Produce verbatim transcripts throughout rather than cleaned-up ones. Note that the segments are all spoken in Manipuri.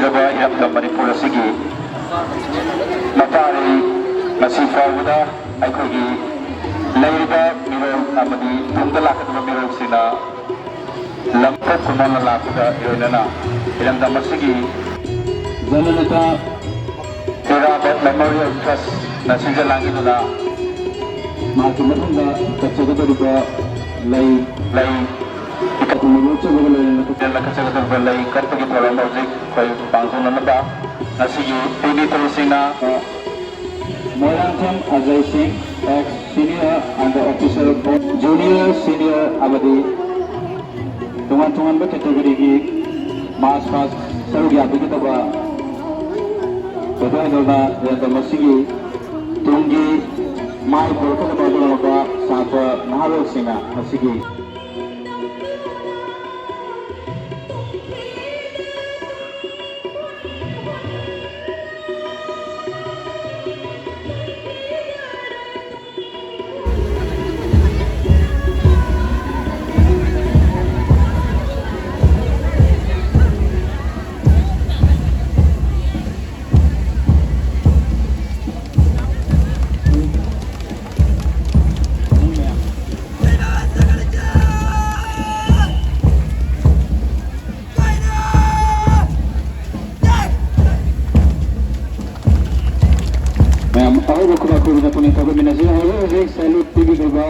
ꯐꯖꯕ ꯏꯔꯝꯗꯝ ꯃꯅꯤꯄꯨꯔ ꯑꯁꯤꯒꯤ ꯃꯆꯥꯔꯤ ꯉꯁꯤ ꯐꯥꯎꯕꯗ ꯑꯩꯈꯣꯏꯒꯤ ꯂꯩꯔꯤꯕ ꯃꯤꯔꯣꯜ ꯑꯃꯗꯤ ꯇꯨꯡꯗ ꯂꯥꯛꯀꯗꯕ ꯃꯤꯔꯣꯜꯁꯤꯡꯅ ꯂꯝ ꯀꯣꯏ ꯈꯨꯃꯥꯡꯅ ꯂꯥꯛꯄꯒ ꯂꯣꯏꯅꯅ ꯏꯔꯝꯗꯝ ꯑꯁꯤꯒꯤ ꯖꯅꯅꯦꯇꯥ ꯏꯔꯥꯕꯣꯠ ꯃꯦꯃꯣꯔꯤꯌꯦꯜ ꯇ꯭ꯔꯁꯅ ꯁꯤꯟꯖ ꯂꯥꯡꯖꯗꯨꯅ ꯃꯍꯥꯛꯀꯤ ꯃꯊꯪꯗ ꯀꯠꯆꯒꯗꯧꯔꯤꯕ ꯂꯩ ꯂꯩ ꯏꯀꯠ ꯂꯣꯠꯆꯕꯒ ꯂꯣꯏꯅꯅ ꯀꯠꯆꯒꯗꯧꯔꯤꯕ ꯂꯩ ꯀꯠꯄꯒꯤ ꯊꯧꯔꯝ ꯍꯧꯖꯤꯛ ꯑꯩꯈꯣꯏ ꯄꯥꯡꯊꯣꯛꯅꯅꯕ ꯉꯁꯤꯒꯤ ꯄꯤꯕꯤ ꯇꯧꯔꯤꯁꯤꯡꯅ Moirangthem Ajay Singh, ex senior under officer, junior, senior ꯑꯃꯗꯤ ꯇꯣꯉꯥꯟ ꯇꯣꯉꯥꯟꯕ categoryꯒꯤ march past ꯁꯔꯨꯛ ꯌꯥꯕꯤꯒꯗꯕ ꯄꯣꯊꯥꯗꯧꯅ ꯏꯔꯝꯗꯝ ꯑꯁꯤꯒꯤ ꯇꯨꯡꯒꯤ ꯃꯥꯏ ꯄꯨꯔꯛꯀꯗꯕ ꯑꯗꯨꯒꯨꯝꯂꯕ ꯁꯥꯇ꯭ꯔ ꯅꯍꯥꯔꯣꯜꯁꯤꯡꯅ ꯉꯁꯤꯒꯤ ꯃꯌꯥꯝ ꯑꯍꯧꯕ ꯈꯨꯕꯥꯛ ꯈꯨꯕꯗ ꯄꯨꯛꯅꯤꯡ ꯊꯧꯒꯠꯃꯤꯟꯅꯁꯤ꯫ ꯍꯧꯖꯤꯛ ꯍꯧꯖꯤꯛ salute ꯄꯤꯕꯤꯗꯧꯕ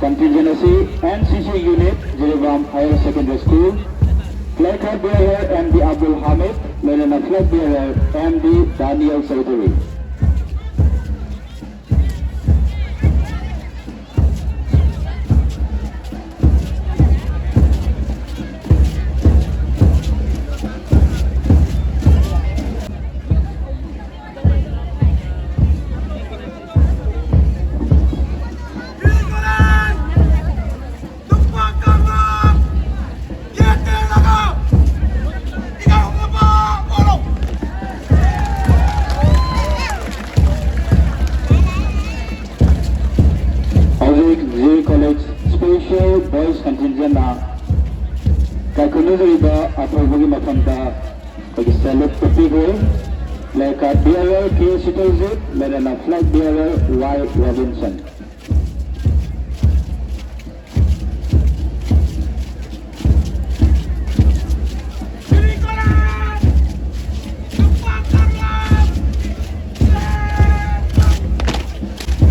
contingent ꯑꯁꯤ N C C unit, Jiribam Higher Secondary School, flag bearer M D Abdul Hamid, ꯂꯣꯏꯅꯅ flag bearer M D Daniel Chaudhary꯫ ꯍꯧꯖꯤꯛ ꯖꯦ ꯀꯣꯂꯦꯖ ꯁ꯭ꯄꯦꯁꯦꯜ ꯕꯣꯏꯁ ꯀꯟꯇꯤꯟꯖꯦꯟꯅ ꯀꯥꯏꯀꯨꯅꯖꯔꯤꯕ ꯑꯊꯧꯕꯒꯤ ꯃꯐꯝꯗ Salute ꯄꯤꯈ꯭ꯔꯦ꯫ Placard bearer K ꯁꯤꯇꯜꯖꯤꯠ, ꯂꯣꯏꯅꯅ flag bearer Y ꯔꯣꯕꯤꯟꯁꯟ꯫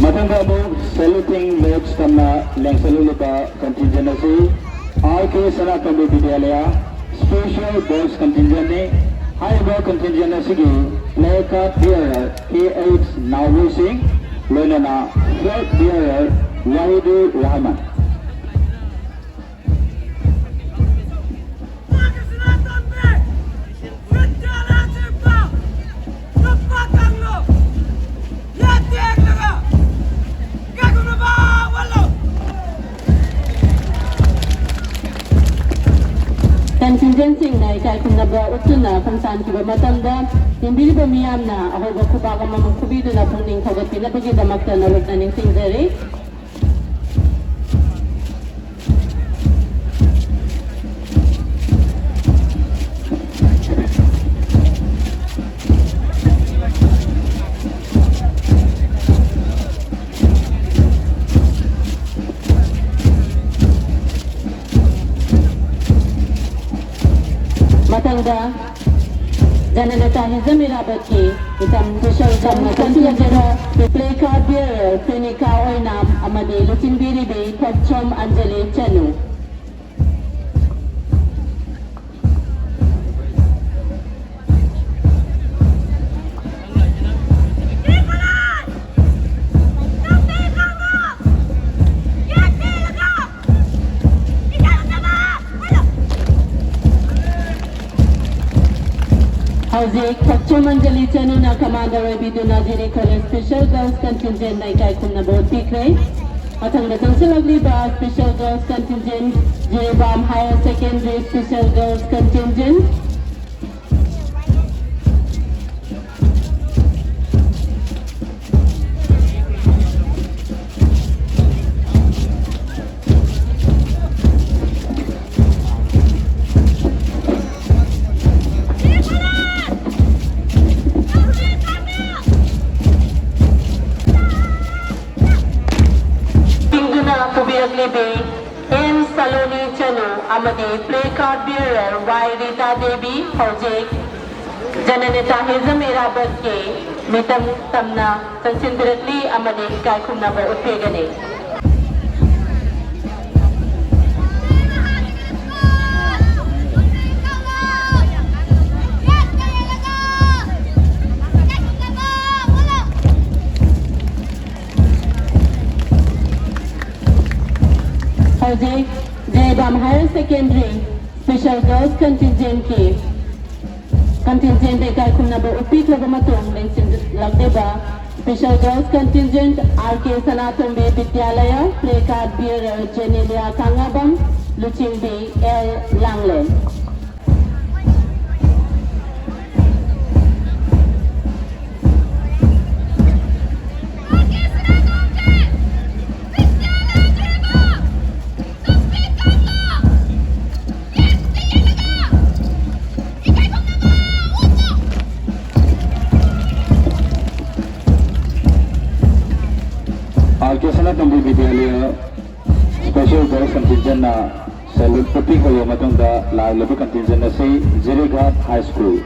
ꯃꯊꯪꯗ ꯑꯃꯨꯛ saluting badge ꯇꯝꯅ ꯂꯦꯡꯁꯜꯂꯛꯂꯤꯕ contingent ꯑꯁꯤ R K ꯁꯅꯥꯇꯣꯝꯕꯤ ꯕꯤꯗ꯭ꯌꯥꯂꯌꯥ special girls contingent ꯅꯤ꯫ ꯍꯥꯏꯔꯤꯕ contingent ꯑꯁꯤꯒꯤ placard bearer K H ꯅꯥꯎꯕꯣꯏ ꯁꯤꯡ, ꯂꯣꯏꯅꯅ flag bearer Wahidur Rahman. Contingent ꯁꯤꯡꯅ ꯏꯀꯥꯏ ꯈꯨꯝꯅꯕ ꯎꯠꯇꯨꯅ ꯈꯣꯡꯁꯥꯟꯈꯤꯕ ꯃꯇꯝꯗ, ꯌꯦꯡꯕꯤꯔꯤꯕ ꯃꯤꯌꯥꯝꯅ ꯑꯍꯧꯕ ꯈꯨꯕꯥꯛ ꯑꯃꯃꯝ ꯈꯨꯕꯤꯗꯨꯅ ꯄꯨꯛꯅꯤꯡ ꯊꯧꯒꯠꯄꯤꯅꯕꯒꯤꯗꯃꯛꯇ ꯅꯧꯔꯛꯅ ꯅꯤꯡꯁꯤꯡꯖꯔꯤ꯫ ꯃꯊꯪꯗ ꯖꯅꯅꯦꯇꯥ ꯍꯤꯖꯝ ꯏꯔꯥꯕꯣꯠꯀꯤ ꯏꯊꯝ ꯁꯣꯁꯦꯜ ꯆꯝꯅ ꯆꯠꯁꯤꯟꯅꯖꯔꯣ꯫ Placard bearer ꯀ꯭ꯔꯤꯅꯤꯀꯥ ꯑꯣꯏꯅꯥꯝ ꯑꯃꯗꯤ ꯂꯨꯆꯤꯡꯕꯤꯔꯤꯕꯤ ꯊꯣꯛꯆꯣꯝ ꯑꯟꯖꯂꯤ ꯆꯅꯨ꯫ ꯍꯧꯖꯤꯛ ꯊꯣꯛꯆꯣꯝ ꯑꯟꯖꯂꯤ ꯆꯅꯨꯅ commander ꯑꯣꯏꯕꯤꯗꯨꯅ ꯖꯤꯔꯤ ꯀꯣꯂꯦꯖ Special Girls Contingent ꯅ ꯏꯀꯥꯏ ꯈꯨꯝꯅꯕ ꯎꯠꯄꯤꯈ꯭ꯔꯦ꯫ ꯃꯊꯪꯗ ꯆꯪꯁꯤꯜꯂꯛꯂꯤꯕ Special Girls Contingent, Jiribam Higher Secondary Special Girls Contingent꯫ Bearer ꯋꯥꯏ ꯔꯤꯇꯥ ꯗꯦꯕꯤ ꯍꯧꯖꯤꯛ ꯖꯅꯅꯦꯇꯥ ꯍꯦꯖꯝ ꯑꯦꯔꯥꯕꯠꯀꯤ ꯃꯤꯇꯝ ꯇꯝꯅ ꯆꯪꯁꯤꯟꯕꯤꯔꯛꯂꯤ ꯑꯃꯗꯤ ꯏꯀꯥꯏ ꯈꯨꯝꯅꯕ ꯎꯠꯄꯤꯒꯅꯤ꯫ ꯍꯧꯖꯤꯛ ꯖꯦꯗꯥꯝ Higher Secondary Special Girls Contingentꯀꯤ contingent ꯏꯀꯥꯏ ꯈꯨꯝꯅꯕ ꯎꯠꯄꯤꯈ꯭ꯔꯕ ꯃꯇꯨꯡ ꯂꯦꯡꯁꯤꯜꯂꯛꯂꯤꯕ Special Girls Contingent R K Sanatombi Vidyalaya, placard bearer Genelia ꯀꯪꯂꯥꯕꯝ, ꯂꯨꯆꯤꯡꯕꯤ L Langlen. R K Sanatombi Vidyalaya Special Girls Contingentꯅ salute ꯎꯠꯄꯤꯈ꯭ꯔꯕ ꯃꯇꯨꯡꯗ ꯂꯥꯛꯂꯤꯕ contingent ꯑꯁꯤ ꯖꯤꯔꯤꯘꯥꯠ High School꯫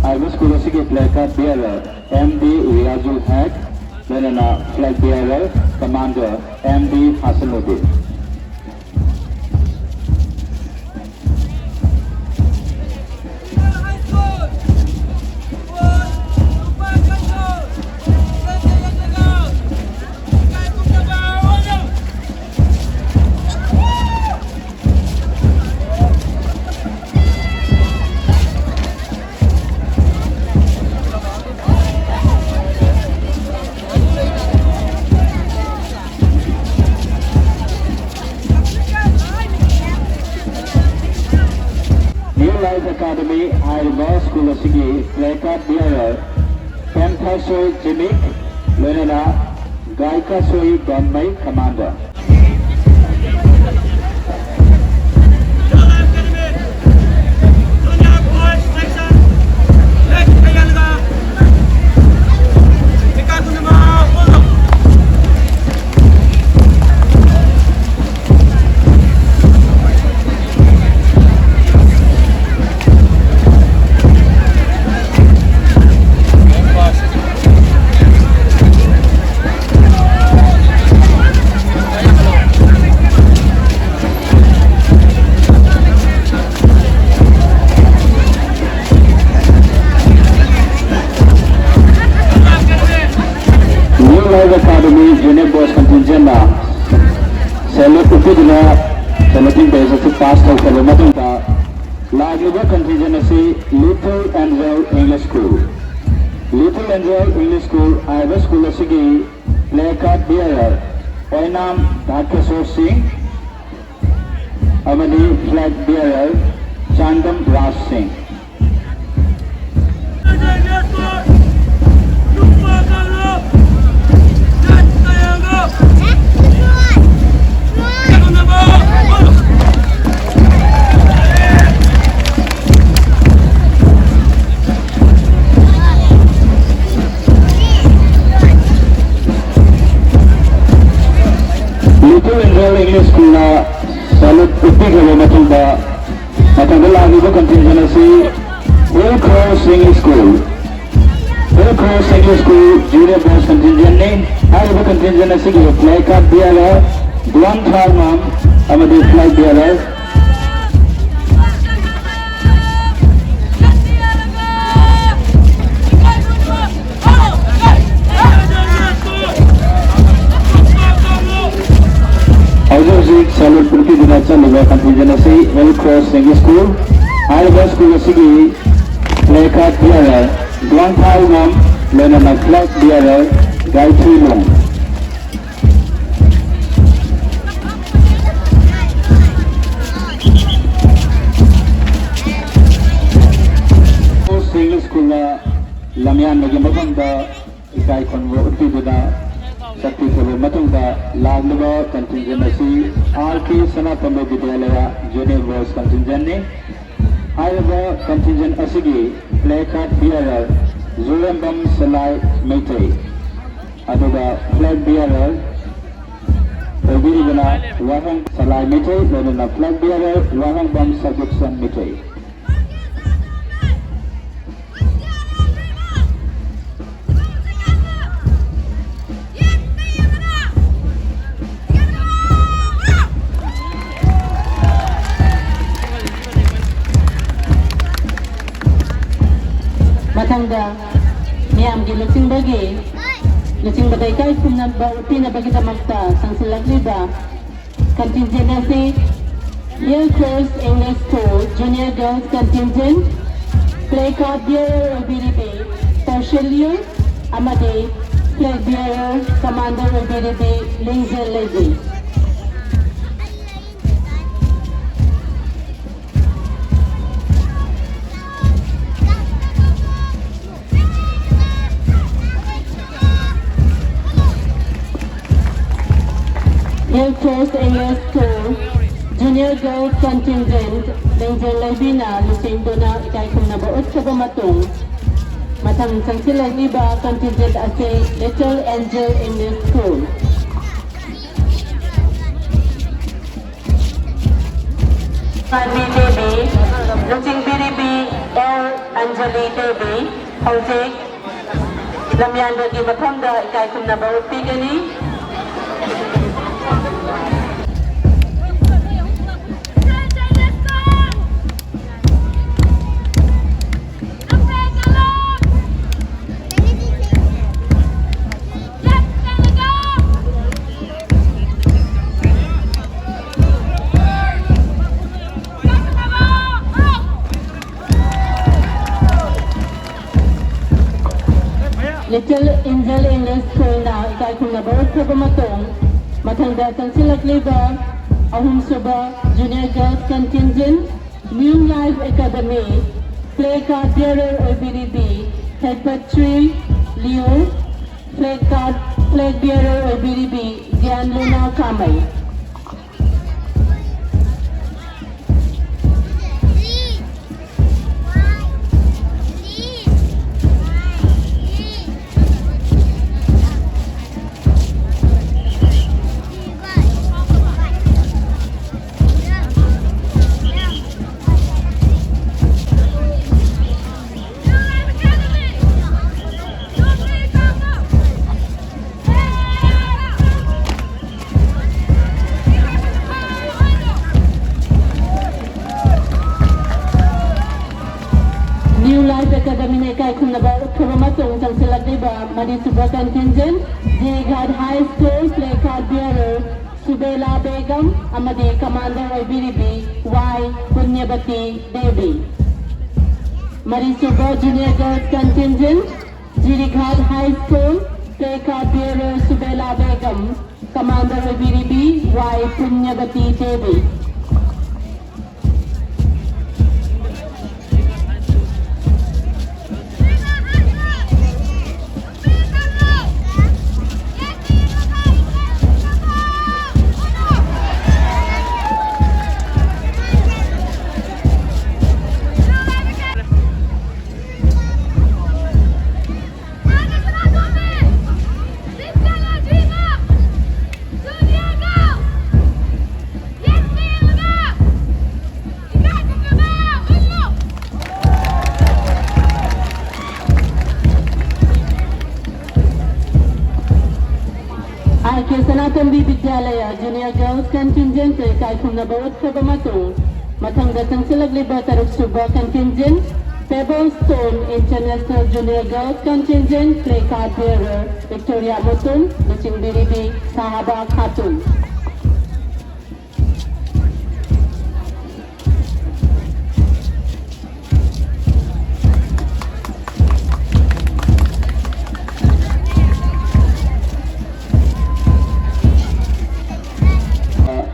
ꯍꯥꯏꯔꯤꯕ school ꯑꯁꯤꯒꯤ placard bearer M D ꯔꯤꯌꯥꯖꯨꯜ ꯍꯦꯛ, ꯂꯣꯏꯅꯅ flag bearer Commander M D ꯍꯥꯁꯟꯎꯗꯤꯟ꯫ New Life Academy ꯍꯥꯏꯔꯤꯕ school ꯑꯁꯤꯒꯤ placard bearer ꯄꯦꯝꯊꯥꯁꯣꯏ ꯖꯤꯃꯤꯛ, ꯂꯣꯏꯅꯅ ꯒꯥꯏꯀꯥꯁꯣꯏ ꯗꯣꯟꯃꯩ, Commander꯫ Boys contingent ꯅ salute ꯎꯠꯄꯤꯗꯨꯅ saluting badge ꯑꯁꯤ pass ꯇꯧꯈ꯭ꯔꯕ ꯃꯇꯨꯡꯗ, ꯂꯥꯛꯂꯤꯕ contingent ꯑꯁꯤ Little Angel English School, Little Angel English School ꯍꯥꯏꯔꯤꯕ school ꯑꯁꯤꯒꯤ placard bearer ꯑꯣꯏꯅꯥꯝ ꯙꯥꯀꯦꯁꯣꯔ ꯁꯤꯡ ꯑꯃꯗꯤ flag bearer ꯆꯥꯟꯗꯝ ꯔꯥꯖ ꯁꯤꯡ꯫ Little Angel English School ꯅ salute ꯎꯠꯄꯤꯈ꯭ꯔꯕ ꯃꯇꯨꯡꯗ, ꯃꯊꯪꯗ ꯂꯥꯛꯂꯤꯕ contingent ꯑꯁꯤ Hill Cross English School, Hill Cross English School Junior Boys contingent ꯅꯤ꯫ ꯍꯥꯏꯔꯤꯕ contingent ꯑꯁꯤꯒꯤ placard bearer ꯗꯨꯋꯥꯟ ꯊꯥꯔꯃꯥꯝ ꯑꯃꯗꯤ flag bearer ꯍꯧꯖꯤꯛ ꯍꯧꯖꯤꯛ salute ꯎꯠꯄꯤꯗꯨꯅ ꯆꯠꯂꯤꯕ contingent ꯑꯁꯤ Hill Cross English School꯫ ꯍꯥꯏꯔꯤꯕ school ꯑꯁꯤꯒꯤ placard bearer ꯗꯨꯋꯥꯡ ꯊꯥꯎꯉꯝ, ꯂꯣꯏꯅꯅ flag bearer ꯒꯥꯏꯊꯨꯏꯂꯣꯡ꯫ English School ꯅ ꯂꯝꯌꯥꯟꯕꯒꯤ ꯃꯐꯝꯗ ꯏꯀꯥꯏ ꯈꯨꯝꯅꯕ ꯎꯠꯄꯤꯗꯨꯅ ꯆꯠꯄꯤꯈ꯭ꯔꯕ ꯃꯇꯨꯡꯗ, ꯂꯥꯛꯂꯤꯕ contingent ꯑꯁꯤ R K ꯁꯅꯥꯇꯣꯝꯕ ꯕꯤꯗ꯭ꯌꯥꯂꯌꯥ Junior Boys contingent ꯅꯤ꯫ ꯍꯥꯏꯔꯤꯕ contingent ꯑꯁꯤꯒꯤ placard bearer ꯖꯨꯔꯦꯝꯕꯝ ꯁꯂꯥꯏ ꯃꯩꯇꯩ, ꯑꯗꯨꯒ flag bearer ꯑꯣꯏꯕꯤꯔꯤꯕꯅ ꯋꯥꯍꯪ ꯁꯂꯥꯏ ꯃꯩꯇꯩ, ꯂꯣꯏꯅꯅ flag bearer ꯋꯥꯍꯪꯕꯝ ꯁꯔꯕꯨꯛꯁꯟ ꯃꯩꯇꯩ꯫ ꯃꯊꯪꯗ ꯃꯤꯌꯥꯝꯒꯤ ꯂꯨꯆꯤꯡꯕꯒꯤ ꯂꯨꯆꯤꯡꯕꯗ ꯏꯀꯥꯏ ꯈꯨꯝꯅꯕ ꯎꯠꯄꯤꯅꯕꯒꯤꯗꯃꯛꯇ ꯆꯪꯁꯤꯜꯂꯛꯂꯤꯕ contingent ꯑꯁꯤ Hill Cross English School Junior Girls Contingent, placard bearer ꯑꯣꯏꯕꯤꯔꯤꯕꯤ ꯇꯔꯁꯤꯂꯤꯌꯨ ꯑꯃꯗꯤ flag bearer commander ꯑꯣꯏꯕꯤꯔꯤꯕꯤ ꯂꯤꯡꯖꯦꯜ ꯂꯩꯕꯤ꯫ Hill Cross English School Junior Girls Contingent ꯂꯤꯡꯖꯦꯜ ꯂꯩꯕꯤꯅ ꯂꯨꯆꯤꯡꯗꯨꯅ ꯏꯀꯥꯏ ꯈꯨꯝꯅꯕ ꯎꯠꯈ꯭ꯔꯕ ꯃꯇꯨꯡ, ꯃꯊꯪ ꯆꯪꯁꯤꯜꯂꯛꯂꯤꯕ contingent ꯑꯁꯤ Little Angel English School꯫ ꯄꯥꯟꯕꯤ ꯗꯦꯕꯤ, ꯂꯨꯆꯤꯡꯕꯤꯔꯤꯕꯤ ꯑꯦꯜ ꯑꯟꯖꯂꯤ ꯗꯦꯕꯤ ꯍꯧꯖꯤꯛ ꯂꯝꯌꯥꯟꯕꯒꯤ ꯃꯐꯝꯗ ꯏꯀꯥꯏ ꯈꯨꯝꯅꯕ ꯎꯠꯄꯤꯒꯅꯤ꯫ Little Angel English Schoolꯅ ꯏꯀꯥꯏ ꯈꯨꯝꯅꯕ ꯎꯠꯈ꯭ꯔꯕ ꯃꯇꯨꯡ, ꯃꯊꯪꯗ ꯆꯪꯁꯤꯜꯂꯛꯂꯤꯕ ꯑꯍꯨꯝꯁꯨꯕ Junior Girls Contingent, New Life Academy, placard bearer ꯑꯣꯏꯕꯤꯔꯤꯕꯤ ꯍꯦꯠꯄꯠ ꯊ꯭ꯔꯤ ꯂꯤꯌꯨ, placard, flag bearer ꯑꯣꯏꯕꯤꯔꯤꯕꯤ Jiyan Luna Kamei. New Life Academy ꯅ ꯏꯀꯥꯏ ꯈꯨꯝꯅꯕ ꯎꯠꯈ꯭ꯔꯕ ꯃꯇꯨꯡ, ꯆꯪꯁꯤꯜꯂꯛꯂꯤꯕ ꯃꯔꯤꯁꯨꯕ contingent, Jirighat High School placard bearer Subela Begum ꯑꯃꯗꯤ commander ꯑꯣꯏꯕꯤꯔꯤꯕꯤ ꯋꯥꯏ ꯄꯨꯅ꯭ꯌꯕꯇꯤ ꯗꯦꯕꯤ꯫ ꯃꯔꯤꯁꯨꯕ Junior Girls contingent, Jirighat High School placard bearer Subela Begum, commander ꯑꯣꯏꯕꯤꯔꯤꯕꯤ Y Punyabati Devi. R K Sanatombi Vidyalaya Junior Girls contingent ꯇ ꯏꯀꯥꯏ ꯈꯨꯝꯅꯕ ꯎꯠꯈ꯭ꯔꯕ ꯃꯇꯨꯡ, ꯃꯊꯪꯗ ꯆꯪꯁꯤꯜꯂꯛꯂꯤꯕ ꯇꯔꯨꯛ ꯁꯨꯕ contingent, Pebble Stone International Junior Girls contingent placard bearer Victoria Mutum, ꯂꯨꯆꯤꯡꯕꯤꯔꯤꯕꯤ ꯁꯥꯍꯥꯕꯥ ꯈꯥꯇꯨꯟ꯫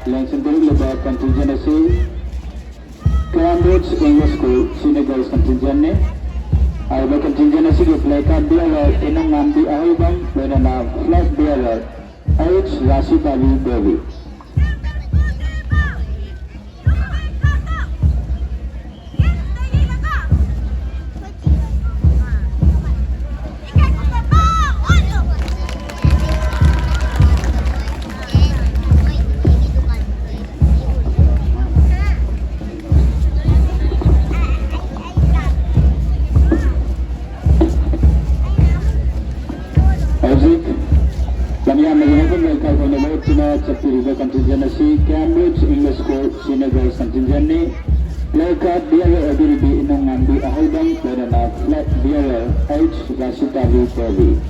ꯂꯦꯡꯁꯤꯟꯕꯤꯔꯛꯂꯤꯕ contingent ꯑꯁꯤ Cambridge English School Senior Girls contingent ꯅꯤ꯫ ꯍꯥꯏꯔꯤꯕ contingent ꯑꯁꯤꯒꯤ placard bearer ꯏꯅꯨꯡꯉꯥꯟꯕꯤ ꯑꯍꯩꯕꯝ, ꯂꯣꯏꯅꯅ flag bearer ꯑꯩꯆ ꯔꯥꯁꯤꯄꯥꯂꯤ ꯗꯦꯕꯤ꯫ ꯍꯧꯖꯤꯛ ꯂꯝꯌꯥꯟꯕꯒꯤ ꯃꯐꯝꯗ ꯏꯀꯥꯏ ꯈꯨꯝꯅꯕ ꯎꯠꯇꯨꯅ ꯆꯠꯄꯤꯔꯤꯕ contingent ꯑꯁꯤ Cambridge English School Senior Girls contingent ꯅꯤ꯫ Placard bearer ꯑꯣꯏꯕꯤꯔꯤꯕꯤ ꯏꯅꯨꯡꯉꯥꯟꯕꯤ ꯑꯍꯩꯕꯝ, General H Rasitali Devi.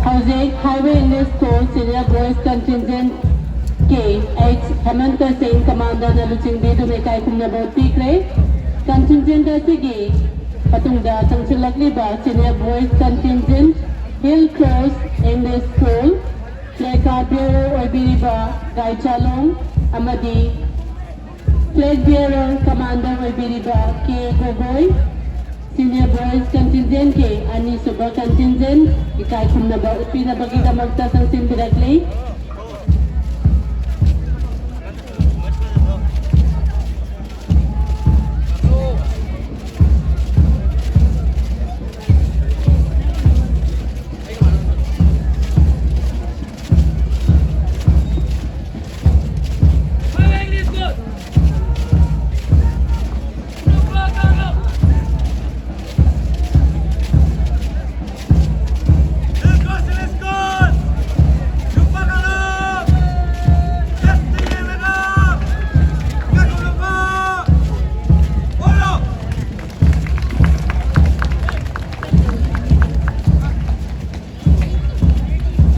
ꯍꯧꯖꯤꯛ Highway English School Senior Boys Contingent ꯀꯤ ꯑꯩꯆ ꯍꯦꯃꯟꯇ ꯁꯤꯡ ꯀꯃꯥꯟꯗꯔꯅ ꯂꯨꯆꯤꯡꯕꯤꯗꯨꯅ ꯏꯀꯥꯏ ꯈꯨꯝꯅꯕ ꯎꯠꯄꯤꯈ꯭ꯔꯦ꯫ Contingent ꯑꯁꯤꯒꯤ ꯃꯇꯨꯡꯗ ꯆꯪꯁꯤꯜꯂꯛꯂꯤꯕ Senior Boys Contingent Hill Cross English School Flag Bearer ꯑꯣꯏꯕꯤꯔꯤꯕ ꯒꯥꯏꯆꯥꯂꯣꯡ ꯑꯃꯗꯤ Flag Bearer Commander ꯑꯣꯏꯕꯤꯔꯤꯕ ꯀꯦ ꯒꯣꯒꯣꯏ, Senior Boys Contingent ꯀꯤ ꯑꯅꯤꯁꯨꯕ Contingent ꯏꯀꯥꯏ ꯈꯨꯝꯅꯕ ꯎꯠꯄꯤꯅꯕꯒꯤꯗꯃꯛꯇ ꯆꯪꯁꯤꯟꯕꯤꯔꯛꯂꯤ꯫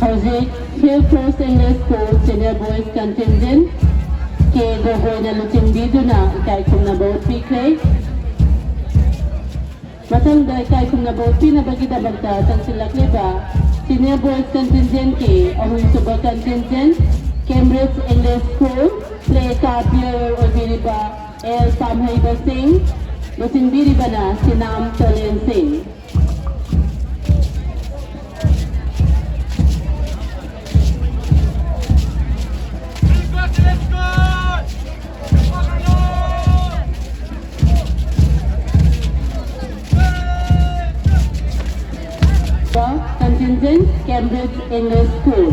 ꯍꯧꯖꯤꯛ Hill First English School Senior Boys Contingent ꯀꯦ ꯒꯣꯒꯣꯏꯅ ꯂꯨꯆꯤꯡꯕꯤꯗꯨꯅ ꯏꯀꯥꯏ ꯈꯨꯝꯅꯕ ꯎꯠꯄꯤꯈ꯭ꯔꯦ꯫ ꯃꯊꯪꯗ ꯏꯀꯥꯏ ꯈꯨꯝꯅꯕ ꯎꯠꯄꯤꯅꯕꯒꯤꯗꯃꯛꯇ ꯆꯪꯁꯤꯜꯂꯛꯂꯤꯕ Senior Boys Contingent ꯀꯤ ꯑꯍꯨꯝꯁꯨꯕ Contingent, Cambridge English School, Play Card Bearer ꯑꯣꯏꯕꯤꯔꯤꯕ ꯑꯦꯜ ꯄꯥꯝꯍꯩꯕ ꯁꯤꯡ, ꯂꯨꯆꯤꯡꯕꯤꯔꯤꯕꯅ ꯁꯤꯅꯥꯝ ꯇꯣꯂꯦꯟ ꯁꯤꯡ꯫ Contingent, Cambridge English School.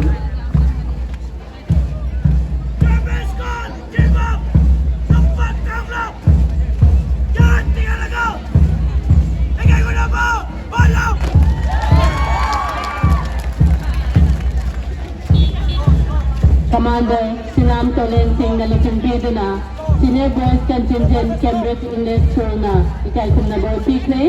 Commander ꯁꯤꯅꯥꯝ ꯇꯣꯂꯦꯟ ꯁꯤꯡꯅ ꯂꯨꯆꯤꯡꯕꯤꯗꯨꯅ Senior Boys Contingent, Cambridge English School ꯅ ꯏꯀꯥꯏ ꯈꯨꯝꯅꯕ ꯎꯠꯄꯤꯈ꯭ꯔꯦ꯫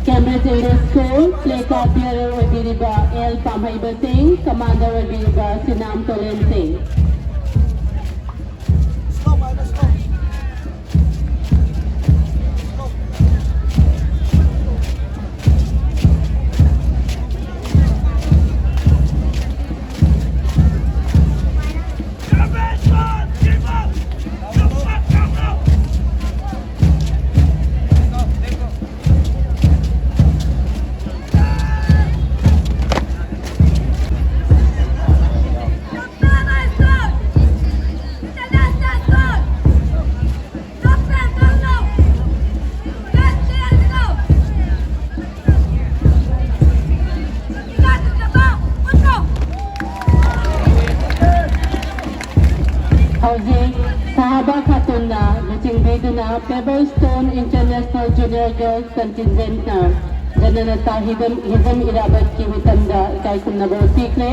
Cambridge English School, Play Card Bearer ꯑꯣꯏꯕꯤꯔꯤꯕ ꯑꯦꯜ ꯄꯥꯝꯍꯩꯕ ꯁꯤꯡ, Commander ꯑꯣꯏꯕꯤꯔꯤꯕ ꯁꯤꯅꯥꯝ ꯇꯣꯂꯦꯟ ꯁꯤꯡ꯫ ꯍꯧꯖꯤꯛ ꯁꯍꯥꯕꯥ ꯈꯥꯇꯨꯟꯅ ꯂꯨꯆꯤꯡꯕꯤꯗꯨꯅ Pebblestone International Junior Girls Contingent ꯅ ꯖꯅꯅꯇ ꯍꯤꯖꯝ, ꯍꯤꯖꯝ ꯏꯔꯥꯕꯠꯀꯤ ꯃꯤꯇꯝꯗ ꯏꯀꯥꯏ ꯈꯨꯝꯅꯕ ꯎꯠꯄꯤꯈ꯭ꯔꯦ꯫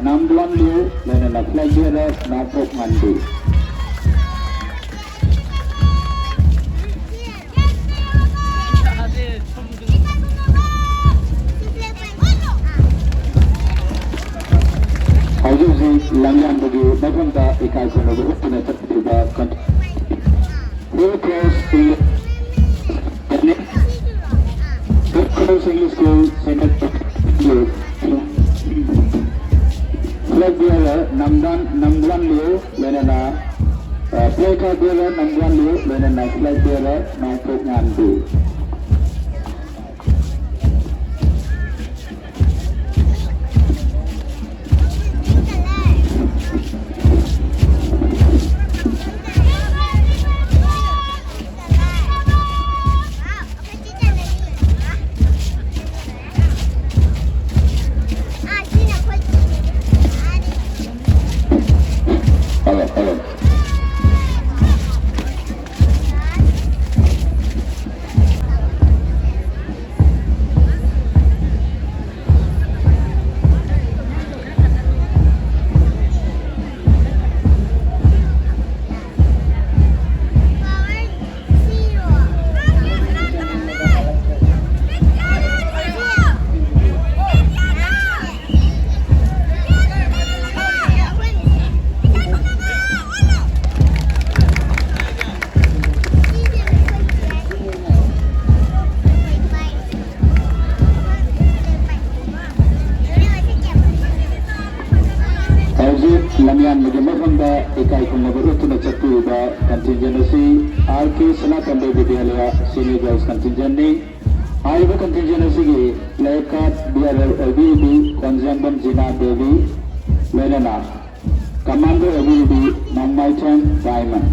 ꯅꯝꯗ꯭ꯋꯥꯟ ꯂꯤꯌꯨ, ꯂꯣꯏꯅꯅ flag bearer ꯅꯥꯎꯄꯣꯛ ꯉꯥꯟꯕꯤ꯫ ꯍꯧꯖꯤꯛ ꯍꯧꯖꯤꯛ ꯂꯝꯌꯥꯟꯕꯒꯤ ꯃꯐꯝꯗ ꯏꯀꯥꯏ ꯈꯨꯝꯅꯕ ꯎꯠꯇꯨꯅ ꯆꯠꯄꯤꯕ Hill Cross English, Hill Cross English School, Senate, flag bearer ꯅꯝꯗ꯭ꯋꯥꯟ, ꯅꯝꯗ꯭ꯋꯥꯟ ꯂꯤꯌꯨ, ꯂꯣꯏꯅꯅ, ꯑ, placard bearer ꯅꯝꯗ꯭ꯋꯥꯟ ꯂꯤꯌꯨ, ꯂꯣꯏꯅꯅ flag bearer ꯅꯥꯎꯄꯣꯛ ꯉꯥꯟꯕꯤ꯫ ꯍꯧꯖꯤꯛ ꯂꯝꯌꯥꯟꯕꯒꯤ ꯃꯐꯝꯗ ꯏꯀꯥꯏ ꯈꯨꯝꯅꯕ ꯎꯠꯇꯨꯅ ꯆꯠꯄꯤꯔꯤꯕ contingent ꯑꯁꯤ R K Sanatombi ꯕꯤꯗ꯭ꯌꯥꯂꯌ Senior Girls Contingent ꯅꯤ꯫ ꯍꯥꯏꯔꯤꯕ contingent ꯑꯁꯤꯒꯤ placard bearer ꯑꯣꯏꯕꯤꯔꯤꯕꯤ ꯀꯣꯟꯖꯦꯝꯕꯝ ꯖꯤꯅꯥ ꯗꯦꯕꯤ, ꯂꯣꯏꯅꯅ commander ꯑꯣꯏꯕꯤꯔꯤꯕꯤ ꯅꯣꯡꯃꯥꯏꯊꯦꯝ diamond.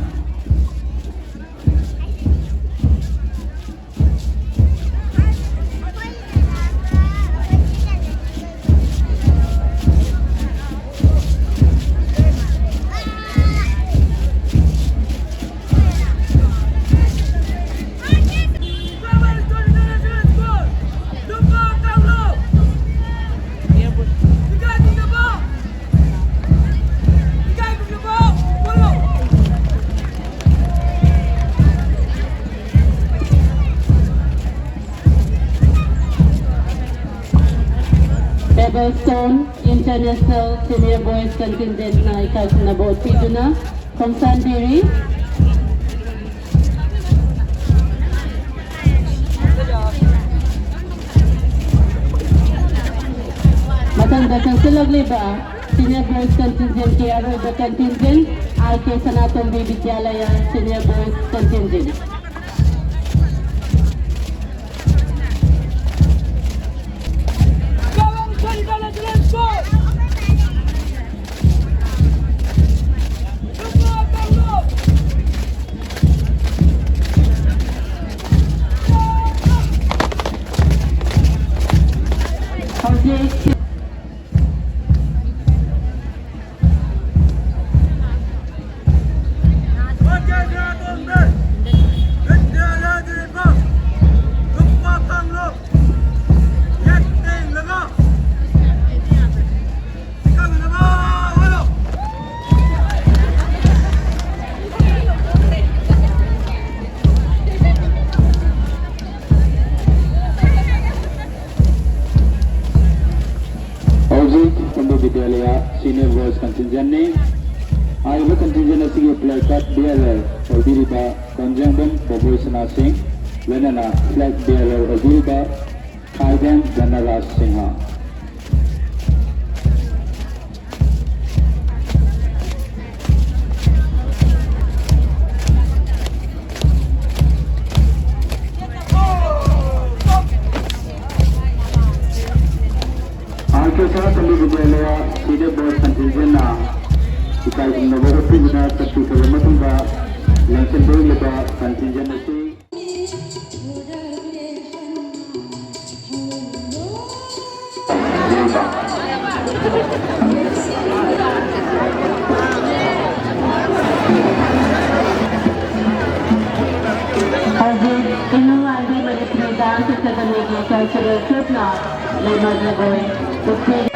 Stone International Senior Boys Contingent ꯅ ꯏꯀꯥꯏ ꯈꯨꯝꯅꯕ ꯎꯠꯄꯤꯗꯨꯅ ꯈꯣꯡꯁꯥꯟꯕꯤꯔꯤ꯫ ꯃꯊꯪꯗ ꯆꯪꯁꯤꯜꯂꯛꯂꯤꯕ Senior Boys Contingent ꯀꯤ ꯑꯔꯣꯏꯕ contingent, R K ꯁꯅꯥꯇꯣꯝꯕꯤ ꯕꯤꯗ꯭ꯌꯥꯂꯌꯥ Senior Boys Contingent꯫ ꯍꯧꯖꯤꯛ ꯍꯧꯖꯤꯛ ꯀꯨꯝꯕ ꯕꯤꯗ꯭ꯌꯥꯂꯌꯥ Senior Boys Contingent ꯅꯤ꯫ ꯍꯥꯏꯔꯤꯕ contingent ꯑꯁꯤꯒꯤ placard bearer ꯑꯣꯏꯕꯤꯔꯤꯕ ꯀꯣꯟꯖꯦꯡꯕꯝ ꯕꯣꯕꯣꯏ ꯁꯅꯥꯁꯤꯡ, ꯂꯣꯏꯅꯅ flag bearer ꯑꯣꯏꯕꯤꯔꯤꯕ ꯈꯥꯏꯗꯦꯝ ꯙꯅꯔꯥꯖ ꯁꯤꯡꯍ꯫ R K ꯁꯅꯥꯇꯣꯝꯕꯤ ꯕꯤꯗ꯭ꯌꯥꯂꯌꯥ Senior Boys Contingent ꯅ ꯏꯀꯥꯏ ꯈꯨꯝꯅꯕ ꯎꯠꯄꯤꯗꯨꯅ ꯆꯠꯄꯤꯈ꯭ꯔꯕ ꯃꯇꯨꯡꯗ, ꯂꯦꯡꯁꯤꯟꯕꯤꯔꯤꯕ contingent ꯑꯁꯤ ꯍꯧꯖꯤꯛ ꯏꯃꯨ ꯂꯥꯟꯕꯤ ꯃꯅꯤꯄꯨꯔꯤ Dance Academy ꯒꯤ cultural troupe ꯅ ꯂꯩꯃ ꯖꯒꯣꯏ ꯎꯠꯄꯤꯔꯤ꯫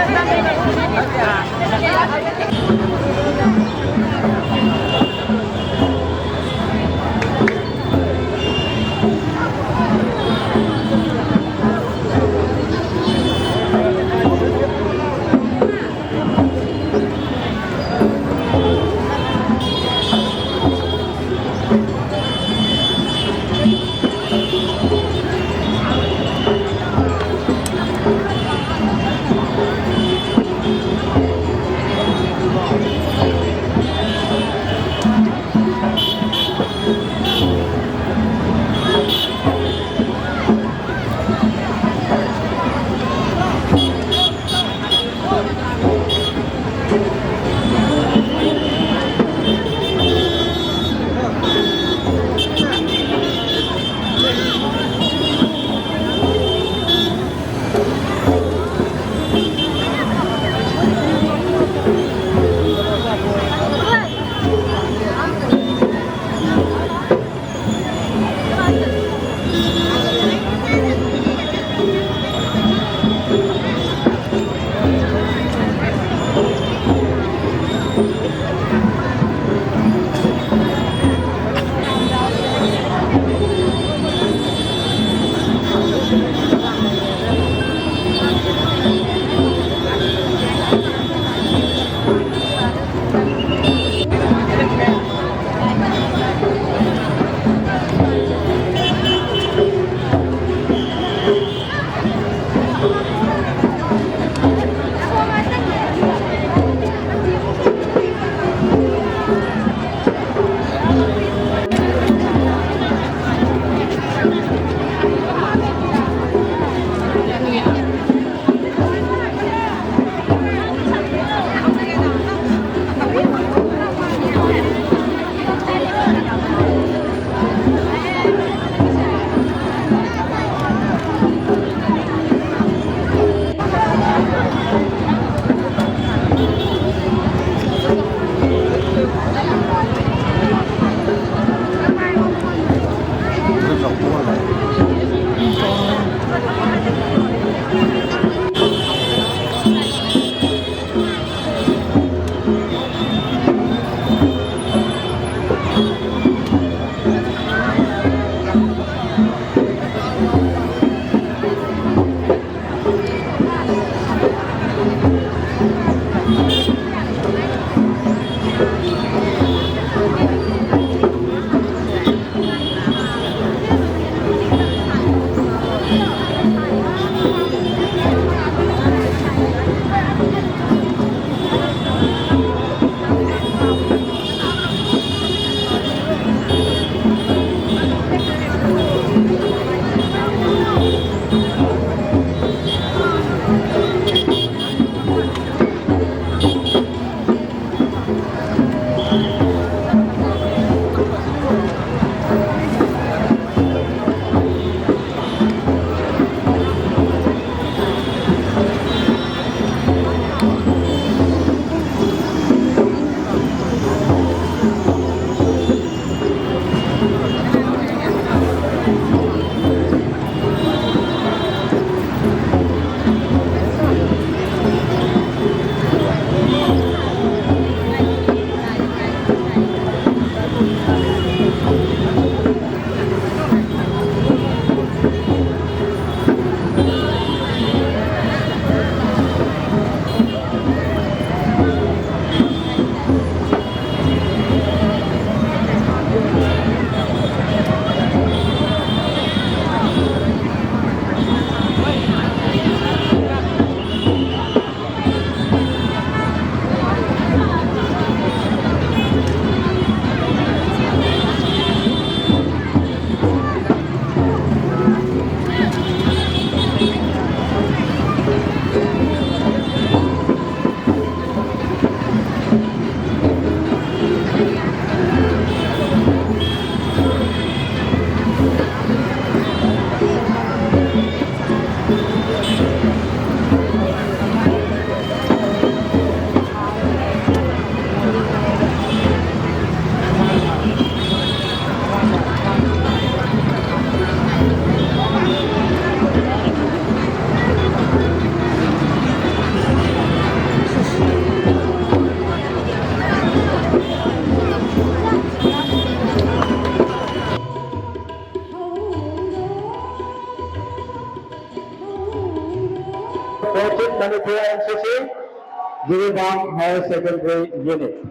Jiribam Higher Secondary Unit.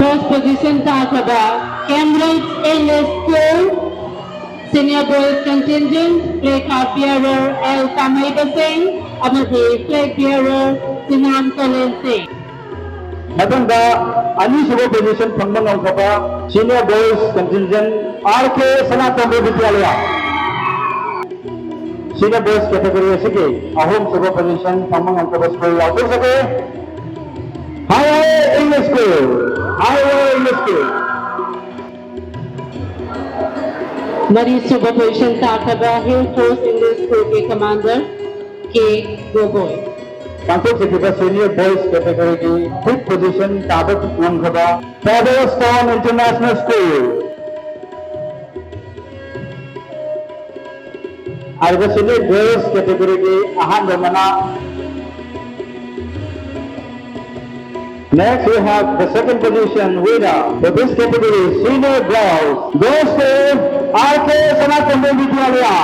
First position ꯇꯥꯈ꯭ꯔꯕ Cambridge English School Senior Boys Contingent, placard bearer L Kameiba Singh ꯑꯃꯗꯤ flag bearer Sinam Tolen Singh꯫ ꯃꯊꯪꯗ ꯑꯅꯤꯁꯨꯕ position ꯐꯪꯕ ꯉꯝꯈ꯭ꯔꯕ Senior Boys Contingent, R K Sanatombi Vidyalaya꯫ Senior Boys category ꯑꯁꯤꯒꯤ ꯑꯍꯨꯝꯁꯨꯕ position ꯐꯪꯕ ꯉꯝꯈ꯭ꯔꯕ school ꯂꯥꯎꯊꯣꯛꯆꯒꯦ꯫ Higher English School, Higher English School꯫ ꯃꯔꯤꯁꯨꯕ position ꯇꯥꯈ꯭ꯔꯕ Hill Cross English School ꯒꯤ commander K Gogoi꯫ ꯄꯥꯡꯊꯣꯛꯆꯈꯤꯕ Senior Boys category ꯒꯤ fifth position ꯇꯥꯕ ꯉꯝꯈ꯭ꯔꯕ Featherstone International School꯫ ꯍꯥꯏꯔꯤꯕ Senior Girls category ꯒꯤ ꯑꯍꯥꯟꯕ ꯃꯅꯥ꯫ Next, we have the second position winner for this category, Senior Girls, goes to R K Sanatombi Vidyalaya꯫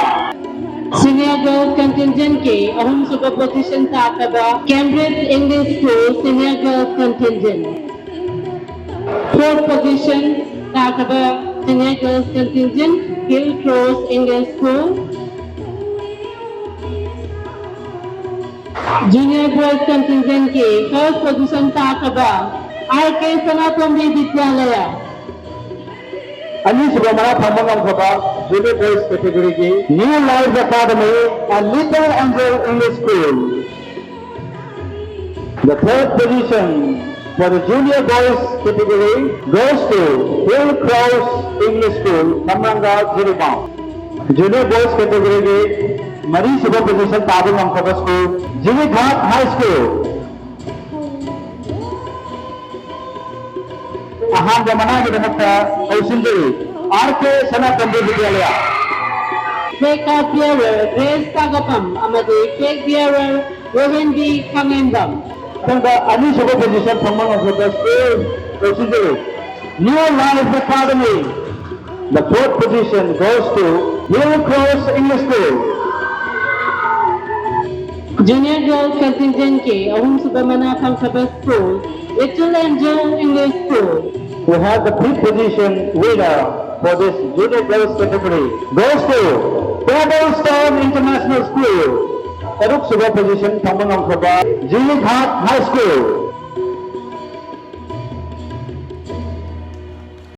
Senior Girls Contingent ꯀꯤ ꯑꯍꯨꯝꯁꯨꯕ position ꯇꯥꯈ꯭ꯔꯕ Cambridge English School Senior Girls Contingent꯫ Fourth position ꯇꯥꯈ꯭ꯔꯕ Senior Girls Contingent, Hill Cross English School꯫ Junior Boys Contingent ꯀꯤ first position ꯇꯥꯈ꯭ꯔꯕ R K Sanatombi Vidyalaya꯫ ꯑꯅꯤꯁꯨꯕ ꯃꯅꯥ ꯐꯪꯕ ꯉꯝꯈ꯭ꯔꯕ Junior Boys category ꯒꯤ New Life Academy and Little Angel English School꯫ The third position for the junior boys category goes to Hill Cross English School, Khamranga, Jiribam. Junior boys category ꯒꯤ ꯃꯔꯤꯁꯨꯕ position ꯇꯥꯕ ꯉꯝꯈ꯭ꯔꯕ school, ꯖꯤꯔꯤꯘꯥꯠ High School꯫ ꯑꯍꯥꯟꯕ ꯃꯅꯥꯒꯤꯗꯃꯛꯇ ꯀꯧꯁꯤꯟꯖꯔꯤ, R K Sanatombi ꯕꯤꯗ꯭ꯌꯥꯂꯌ꯫ Flag card bearer Grace Tagapam ꯑꯃꯗꯤ flag bearer Rohan B ꯈꯥꯉꯦꯝꯕꯝ꯫ ꯃꯊꯪꯗ ꯑꯅꯤꯁꯨꯕ position ꯐꯪꯕ ꯉꯝꯈ꯭ꯔꯕ school ꯀꯧꯁꯤꯟꯖꯔꯤ, New Life Academy꯫ The fourth position goes to Hill Cross English School. Junior Girls Contingent ꯀꯤ ꯑꯍꯨꯝꯁꯨꯕ ꯃꯅꯥ ꯐꯪꯈ꯭ꯔꯕ school, Little Angel English School꯫ We have the fifth position winner for this junior girls category goes to Cobblestone International School. ꯇꯔꯨꯛꯁꯨꯕ position ꯐꯪꯕ ꯉꯝꯈ꯭ꯔꯕ ꯖꯤꯔꯤꯘꯥꯠ High School꯫